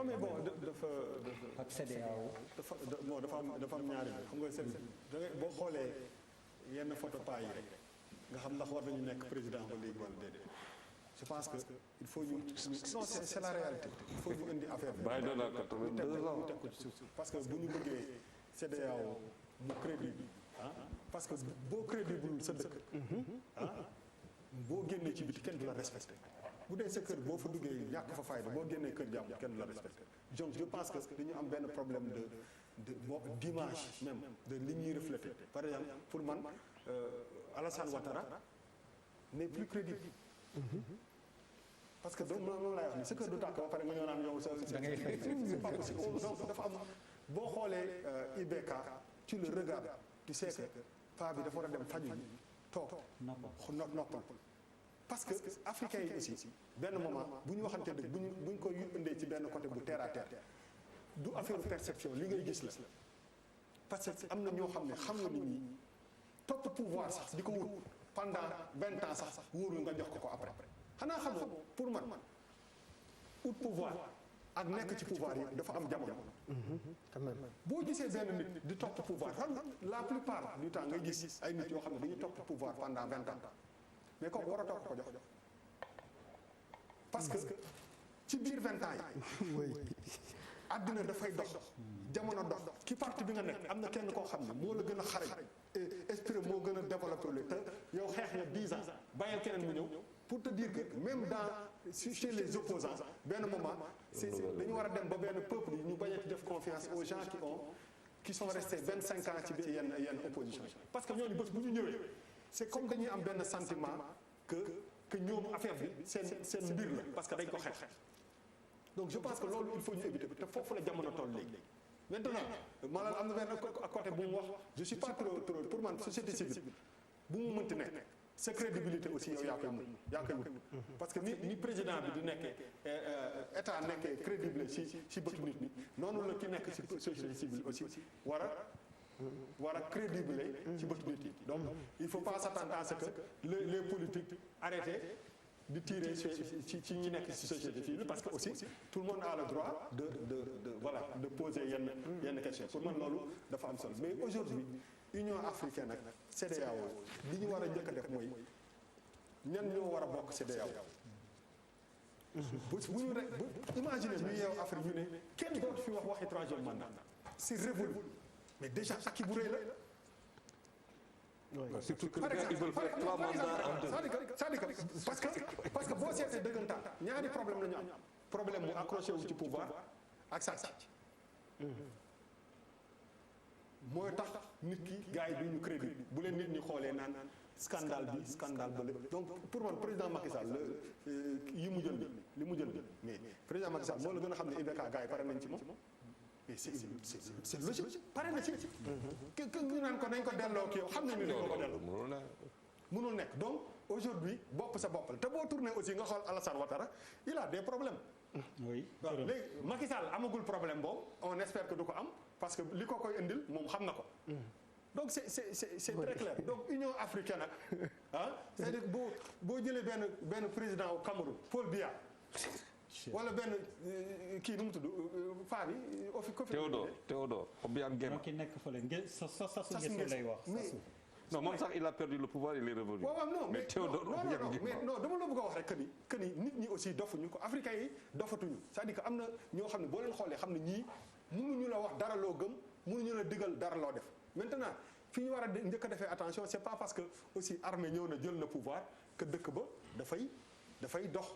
mais bon dafa. ak CEDEAO. dafa am ñaari xam nga da ngay boo xoolee yenn photo pas yi rek nga xam ndax war nañu nekk président ba léegi wala déedéet. je pense que il faut ñu non c'est la réalité il faut ñu indi affaire bi. bàyyi doon na 82 ans teg ko ci suuf parce que bu ñu bëggee CEDEAO mu crédible parce que boo crédible sa dëkk. boo génnee ci biti kenn du la respecté. bu dee sa kër boo fa duggee ñàkk fa fayda boo génnee kër jàmm kenn du la respecté donc je pense que dañu am benn problème d'image même de li ñuy refléter par exemple pour man Alassane Ouattara n'est plus crédible. parce que donc moom laay wax ni sa kër du tàkk ba pare nga ñëw naan yow sa. da ngay fay c'est pas possible donc dafa am boo xoolee IBK tu le regardes tu sais que paa bi dafa war a dem faju toog noppal parce que africains yi aussi benn moment bu ñu waxante dëgg bu ñu ko indee ci benn côté bu terre à terre du affaire perception li ngay gis la parce que am na ñoo xam ne xam nga nit ñi topp pouvoir sax di ko wut pendant 20 ans sax wóorul nga jox ko après xanaa xamoo pour man ut pouvoir ak nekk ci pouvoir yi dafa am jamono. quand même boo gisee benn nit di topp pouvoir xam la plupart du temps ngay gis ay nit yoo xam ne dañuy topp pouvoir pendant 20 ans mais kooku war a toog ko jox parce que ci biir 20 ans yi. àddina dafay dox jamono dox ci parti bi nga nekk am na kenn koo xam ne moo la gën a xarañ esprit moo gën a développé lu te yow xeex nga 10 ans bàyyil keneen mu ñëw pour te dire que même dans chez les opposants benn moment dañu war a dem ba benn peuple yi ñu bañ a def confiance aux gens qui sont restés 25 ans ci biir yenn opposition parce que ñooñu bés bu ñu ñëwee c'est comme dañuy am benn sentiment que ñoom affaire bi seen mbir la parce que dañ ko xeex donc je pense que loolu il faut ñu éviter te foofu la jamono toll léegi maintenant maanaam am na benn côté bu mu wax je suis pas trop pour man société civile bu mu mënti nekk sa crédibilité aussi yow yaa koy wut parce que ni président bi di nekkee état nekkee crédible ci bëtu nit ñi noonu la ki nekk ci société civile aussi war a crédible ci bëtu nit ñi donc il faut pas s'attendre à ce que les politiques arrêtés di tirer ci ñi nekk ci société civile parce que aussi tout le monde a le droit de poser yenn questions pour man loolu dafa am solo mais aujourd'hui Union africaine ak CEDEAO li ñu war a njëkk a def mooy ñan ñoo war a bokk CEDEAO bu ñu rek imaginer ñu yeew Afrique ñu ne kenn dootu fi waxi troisième mandat c'est révolu mais déjà akki bu rëy la. surtout que ils veulent faire 3 mandats en 2. c'est-à-dire que parce que boo seetee dëggantaan ñaari problème la ñu am problème mu accroché wu ci pouvoir ak sàcc mooy tax nit ki gars yi du ñu crédit bu leen nit ñi xoolee naan scandale bi scandale ba lépp donc pour man président Macky Sall li mu jël mais président Macky Sall moo la gën a xam ne IBK gars yi pare nañ ci moom mais c'est logique pare na ci que ñu naan ko nañ ko delloo kii yow xam nañu ne ko delloo mënul nekk donc aujourd'hui bopp sa bopp la te boo tourné aussi nga xool Alassane Ouattara il a des problèmes oui waaw léegi Macky Sall amagul problème boobu on espère que du ko am parce que li ko koy indil moom xam na ko donc c'est très clair donc Union africaine ak c'est-à-dire boo jëlee benn président au Cameroun Paul Biya wala benn kii nu mu tudd paa bi Théodore Obiang Nguema ki nekk fële Sassou Nguesso lay wax non moom sax il a perdu le pouvoir il est revenu. waaw non mais Théodore mais non dama la bëgg a wax rek que ni nit ñi aussi dofuñu ko africains yi dofatuñu c'est-à-dire que am na ñoo xam ne boo leen xoolee xam ne ñii mënuñu la wax dara loo gëm mënuñu la digal dara loo def maintenant fi ñu war a njëkk a defee attention c'est pas parce que aussi armée ñëw na jël na pouvoir que dëkk ba dafay dox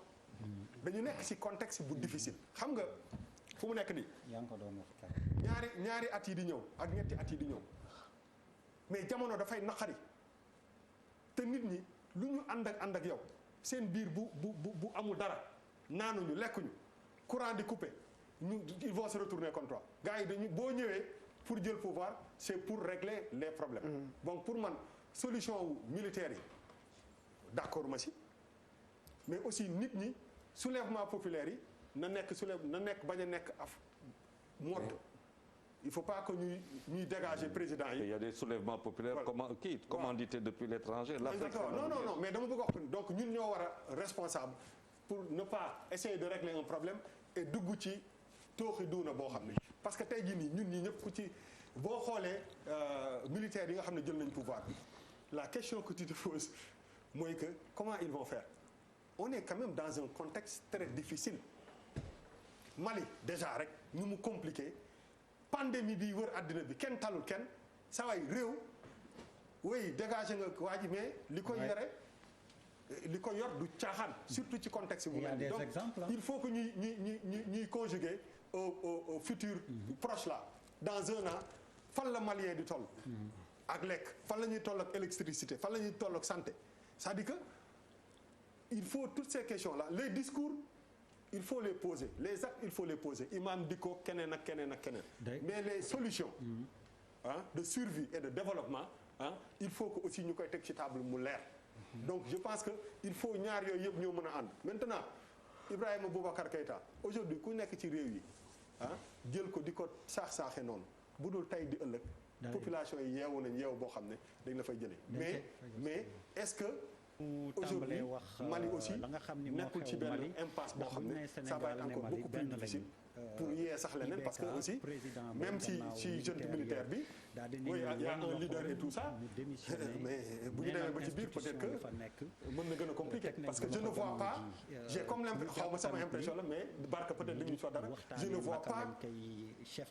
dañu nekk ci contexte bu difficile xam nga fu mu nekk nii. yaa ngi ko doon wax ñaari at yi di ñëw ak ñetti at yi di ñëw mais jamono dafay naqari te nit ñi lu ñu ànd ak yow seen biir bu amul dara naanuñu lekkuñu courant di coupé ils vont se retourner contre toi gars yi dañu boo ñëwee pour jël pouvoir c'est pour régler les problèmes. donc pour man solution wu militaire yi d'accord ma si mais aussi nit ñi soulèvement populaire yi na nekk bañ a nekk mode. il faut pas que ñuy dégager président yi. il y a des soulèvements populaires commandités depuis l'étranger. non mais dama bëgg wax donc ñun ñoo war a responsable pour ne pas essayer de régler un problème et dugg ci tooxi duuna boo xam ne parce que tey jii nii ñun ñi ñëpp ku ci boo xoolee militaires yi nga xam ne jël nañ pouvoir bi la question que tu te poses mooy que comment ils vont faire on est quand même dans un contexte très difficile Mali déjà rek ni mu compliqué pandémie bi wër àddina bi kenn talul kenn saa waay réew oui dégagé nga waa ji mais li koy yore li ko yor du caaxaan surtout ci contexte bu mel nii donc il faut que ñuy conjuguer au futur proche là dans un an fan la Malien di toll ak lekk fan la ñuy toll ak électricité fan la ñuy toll ak santé c'est-à-dire que il faut toutes ces questions là les discours il faut les poser les actes il faut les poser Imam Dicko keneen ak keneen ak keneen mais les solutions de survie et de développement il faut que aussi ñu koy teg ci table mu leer donc je pense que il faut ñaar yooyu yëpp ñoo mën a ànd maintenant Ibrahima Boubacar Keïta aujourd'hui ku nekk ci réew yi jël ko di ko saax-saaxe noonu bu dul tey di ëllëg population yi yeewu nañ yeewu boo xam ne dañ la fay jëlee mais est-ce que aujourd'hui Mali aussi nekkul ci benn impasse boo xam ne ça va être encore beaucoup plus difficile pour yee sax leneen parce que aussi même si junte militaire bi oui y a un leader et tout ça mais bu ñu demee ba ci biir peut-être que mën na gën a compliqué parce que je ne vois pas j'ai comme l'impression xaw ma sama impression la mais Barka peut-être li ñu soit dara je ne vois pas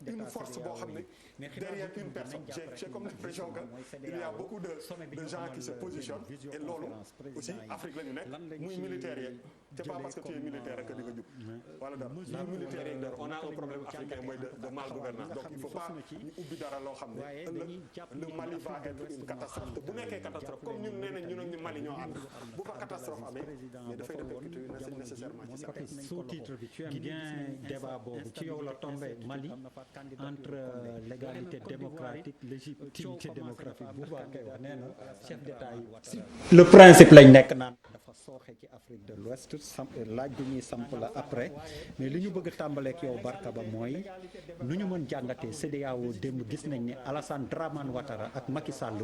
une force boo xam ne derrière une personne j'ai comme l'impression que il y a beaucoup de gens qui se positionnent et loolu aussi Afrique la ñu nekk muy militaire yeeg c'est pas parce que tu es militaire que di nga jub wala dara muy militaire yeeg dara on a un problème africain mooy de mal gouvernance donc il faut pas ñu ubbi dara loo xam ne ëllëg le Mali va être une catastrophe te bu nekkee catastrophe comme ñun nee nañ ñun ak ñu Mali ñoo ànd bu fa catastrophe amee mais dafay répercuter nécessairement ci sa sous-titre bi tu aimes bien débat boobu ci yow la tombé Mali entre l'égalité démocratique légitimité démocratique bu baax kay wax nee na chef d'état yi le principe lañ nekk naan dafa sooxe ci Afrique de l'Ouest laaj bi ñuy samp la après mais li ñu bëgg a tàmbaleek yow Barka Ba mooy nu ñu mën jàngatee CEDEAO démb gis nañ ne Alassane Dramane Ouattara ak Macky Sall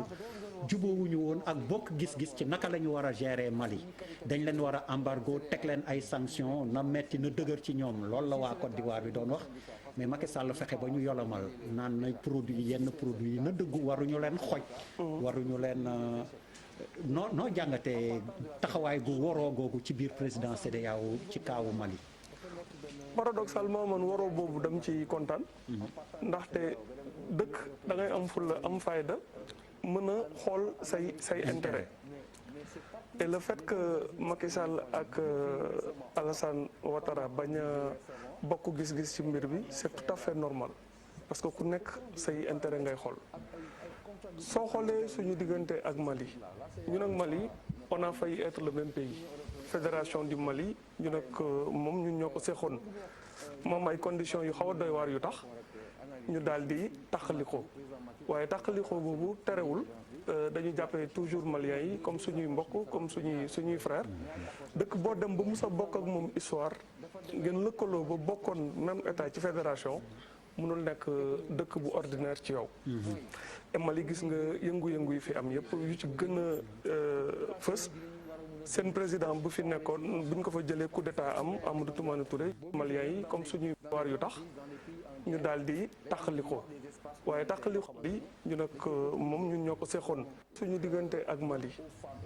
jubóowuñu woon ak bokk gis-gis ci naka la ñu war a gérer Mali dañ leen war a embargo teg leen ay sanctions na metti na dëgër ci ñoom loolu la waa Côte d'Ivoire bi doon wax mais Macky Sall fexe ba ñu yolomal naan nay produit yenn produit yi na dëggu waruñu leen xoj waruñu leen noo jàngatee taxawaay gu waroo googu ci biir président CEDEAO ci kaawu Mali. paradoxalement man waroo boobu dem ci kontaan. ndaxte dëkk da ngay am fulla am fayda mën a xool say intérêt. et le fait que Macky Sall ak Alassane Ouattara bañ a bokk gis-gis ci mbir bi c'est tout à fait normal parce que ku nekk say intérêt ngay xool. soo xoolee suñu diggante ak Mali ñun ak Mali on a failli être le même pays fédération du Mali ñun ak moom ñun ñoo ko seexoon moom ay conditions yu xaw a doy waar yu tax ñu daal di tàqalikoo waaye tàqalikoo boobu terewul dañu jàppee toujours Maliens yi comme suñuy mbokk comme suñuy frère dëkk boo dem ba musa bokk ak moom histoire ngeen lëkkaloo ba bokkoon même état ci fédération mënul nekk dëkk bu ordinaire ci yow. et Mali gis nga yëngu-yëngu yi fi am yëpp yu ci gën a fës seen président bu fi nekkoon buñ ko fa jëlee coup d'état am Amadou Toumani Touré Maliens yi comme suñuy war yu tax ñu daal di tàqalikoo waaye tàqalikoo bi ñu nag moom ñun ñoo ko seexoon suñu diggante ak Mali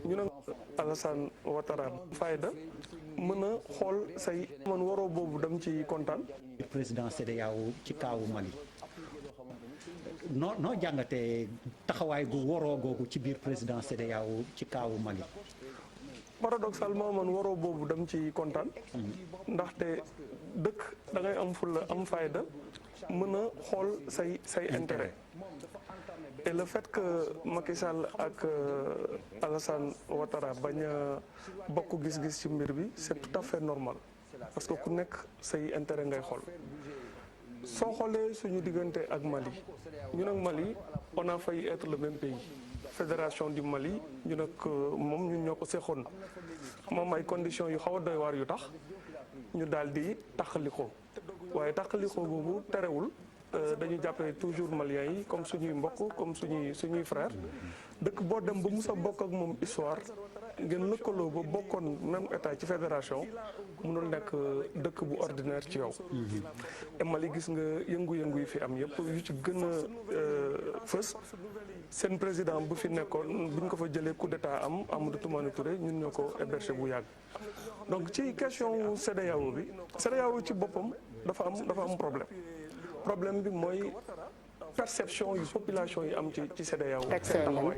ñu nag Alassane Ouattara fayda mën a xool say man waroo boobu dem ci kontaan. président CEDEAO ci kaawu Mali noo jàngatee taxawaay gu waroo googu ci biir président CEDEAO ci kaawu Mali. paradoxalement man waroo boobu dem ci kontaan. ndaxte dëkk da ngay am fulla am fayda mën a xool say intérêt. et le fait que Macky Sall ak Alassane Ouattara bañ a bokk gis-gis ci mbir bi c'est tout à fait normal parce que ku nekk say intérêt ngay xool. soo xoolee suñu diggante ak Mali ñun ak Mali on a failli être le même pays fédération du Mali ñun ak moom ñun ñoo ko seexoon moom ay conditions yu xaw a doy waar yu tax ñu daal di tàqalikoo waaye tàqalikoo boobu terewul dañu jàppee toujours Maliens yi comme suñuy mbokk comme suñuy frère dëkk boo dem ba musa bokk ak moom histoire ngeen lëkkaloo ba bokkoon même état ci fédération mënul nekk dëkk bu ordinaire ci yow. et Mali gis nga yëngu-yëngu yi fi am yëpp yu ci gën a fës seen président bu fi nekkoon bu ñu ko fa jëlee coup d'état am Amadou Toumani Touré ñun ñoo ko hébergé bu yàgg. donc ci question CEDEAO bi CEDEAO ci boppam dafa am problème bi mooy perception yu population yi am ci CEDEAO. taxawaay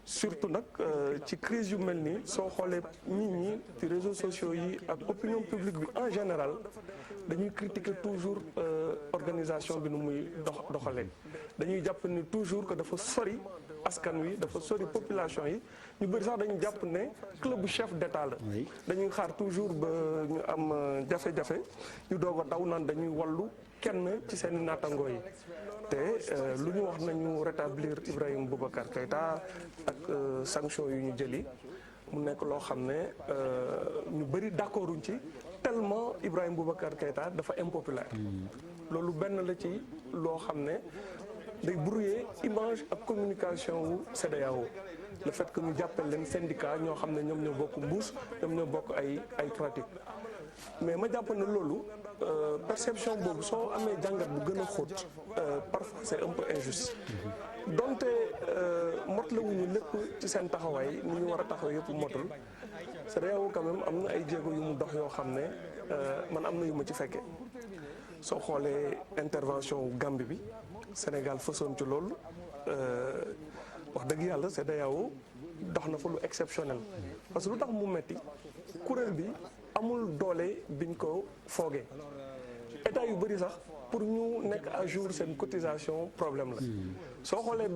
surtout nag ci crise yu mel nii soo xoolee nit ñi ci réseaux sociaux yi ak opinion publique bi en général dañuy critiquer toujours organisation bi nu muy doxalee dañuy jàpp ni toujours que dafa sori askan wi dafa sori population yi ñu bëri sax dañu jàpp ne club bu chef d'état la dañuy xaar toujours ba ñu am jafe-jafe ñu doog a daw naan dañuy wallu kenn ci seen naatangoo yi te lu ñu wax nañu rétablir Ibrahima Boubacar Keïta ak sanction yu ñu jëli mu nekk loo xam ne ñu bëri d'accorduñ ci tellement Ibrahima Boubacar Keïta dafa impopulaire loolu benn la ci loo xam ne day brouiller image ak communication wu CEDEAO le fait que ñu jàppale leen syndicat ñoo xam ne ñoom ñoo bokk mbuus ñoom ñoo bokk ay pratique mais ma jàpp ne loolu perception boobu soo amee jàngat bu gën a xóot parfois c'est un peu injuste donte mot la wuñu lépp ci seen taxawaay ni ñu war a taxaw yëpp motul CEDEAO quand même am na ay jéego yu mu dox yoo xam ne man am na yu ma ci fekkee soo xoolee intervention Gambie bi Sénégal fësoon ci loolu wax dëgg yàlla CEDEAO dox na fa lu exceptionnel parce que lu tax mu metti kuréel bi amul doole biñ ko foogee état yu bëri sax pour ñu nekk à jour seen cotisation problème la soo xoolee